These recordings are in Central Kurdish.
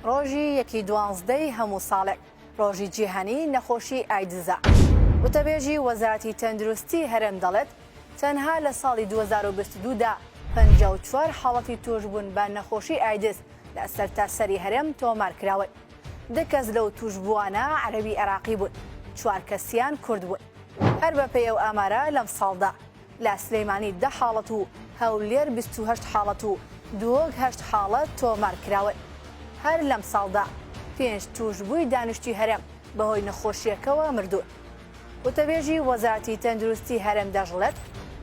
ڕۆژی یەکی دوانزدەی هەموو ساڵێک ڕۆژی جیهانی نەخۆشی ئایدزە. وتەبێژی وەزارەتی تەندروستی هەرێم دەڵێت، تەنها لە ساڵی 2022 دا 54 حاڵەتی تووشبوون بە نەخۆشی ئایدز لە سەرتاسەری هەرێم تۆمارکراون. دە کەس لەو تووشبووانە عەرەبی عێراقی بوون، چوار کەسیان کورد بوون. هەر بەپێی ئەو ئامارە لەمساڵدا لە سلێمانی دە حاڵەت و هەولێر 28 حاڵەت و دهۆک هەشت حاڵەت تۆمارکراون. هەر لەمساڵدا پێنج تووشبووی دانیشتووی هەرێم بەهۆی نەخۆشییەکەوە مردوون. وتەبێژی وەزارەتی تەندروستی هەرێم دەشڵێت،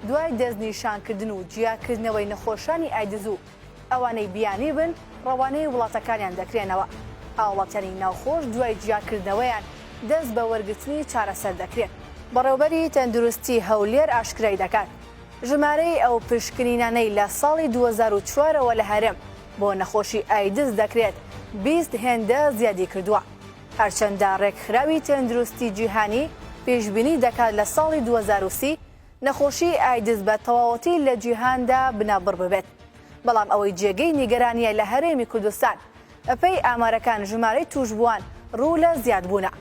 دوای دەستنیشانکردن و جیاکردنەوەی نەخۆشانی ئایدز و ئەوانەی بیانی بن ڕەوانەی وڵاتەکانیان دەکرێنەوە، هاوڵاتیانی ناوخۆش دوای جیاکردنەوەیان دەست بە وەرگرتنی چارەسەر دەکرێن. بەڕێوبەری تەندروستی هەولێر ئاشکرای دەکات، ژمارەی ئەو پشکنینانەی لە ساڵی 2004 ەوە لە هەرێم بۆ نەخۆشی ئایدز دەکرێت 20 هێندە زیادی کردووە، هەرچەندە ڕێکخراوی تەندروستی جیهانی پێشبینی دەکات لە ساڵی 2030 نەخۆشی ئایدز بە تەواوەتی لە جیهاندا بنەبڕ ببێت، بەڵام ئەوەی جێگەی نیگەرانییە لە هەرێمی کوردستان بەپێی ئامارەکان ژمارەی تووشبووان ڕوو لە زیادبوونە.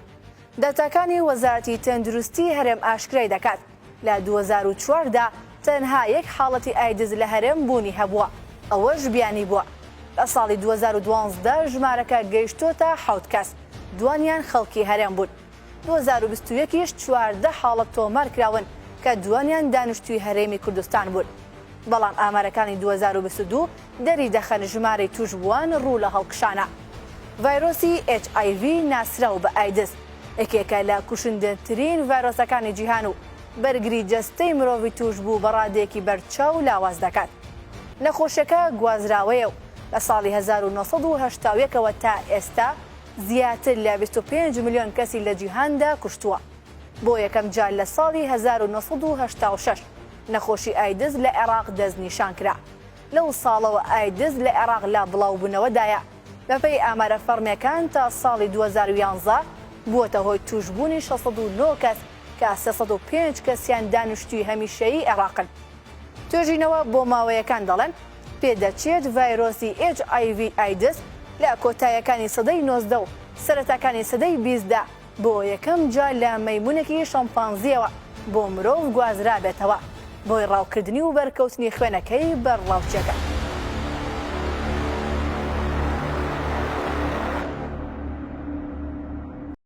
داتاکانی وەزارەتی تەندروستی هەرێم ئاشکرای دەکات، لە 2004 دا تەنها یەک حاڵەتی ئایدز لە هەرێم بوونی هەبووە، ئەوەش بیانی بووە. لە ساڵی 2012 ژمارەکە گەیشتۆتە حەوت کەس، دوانیان خەڵکی هەرێم بوون. 2021 یش 14 حاڵەت تۆمارکراون کە دوانیان دانیشتووی هەرێمی کوردستان بوون. بەڵام ئامارەکانی 2022 دەریدەخەن ژمارەی تووشبووان ڕوو لە هەڵکشانە. ڤایرۆسی HIV ناسراو بە ئایدز، یەکێکە لە کوشندەترین ڤایرۆسەکانی جیهان و بەرگری جەستەی مرۆڤی تووشبوو بە ڕادەیەکی بەرچاو لاواز دەکات. نەخۆشیەکە گوازراوەیە و لە ساڵی 1981 ەوە تا ئێستا زیاتر لە 25 ملیۆن کەسی لە جیهاندا کوشتووە. بۆ یەکەم جار لە ساڵی 1986 نەخۆشی ئایدز لە عێراق دەستنیشانکرا. لەو ساڵەوە ئایدز لە عێراق لە بڵاوبوونەوەدایە، بەپێی ئامارە فەڕمییەکان تا ساڵی 2011 بووەتە هۆی تووشبوونی 609 کەس کە 305 کەسیان دانیشتووی هەمیشەیی عێراقن. توێژینەوە بۆماوەیەکان دەڵێن، پێدەچێت ڤایرۆسی HIV ئایدز لە کۆتاییەکانی سەدەی 19 و سەرەتاکانی سەدەی 20 دا بۆ یەکەم جار لە مەیمونێکی شەمپانزییەوە بۆ مرۆڤ گوازرابێتەوە بۆی ڕاوکردنی و بەرکەوتنی خوێنەکەی بەر ڕاوچیەکە.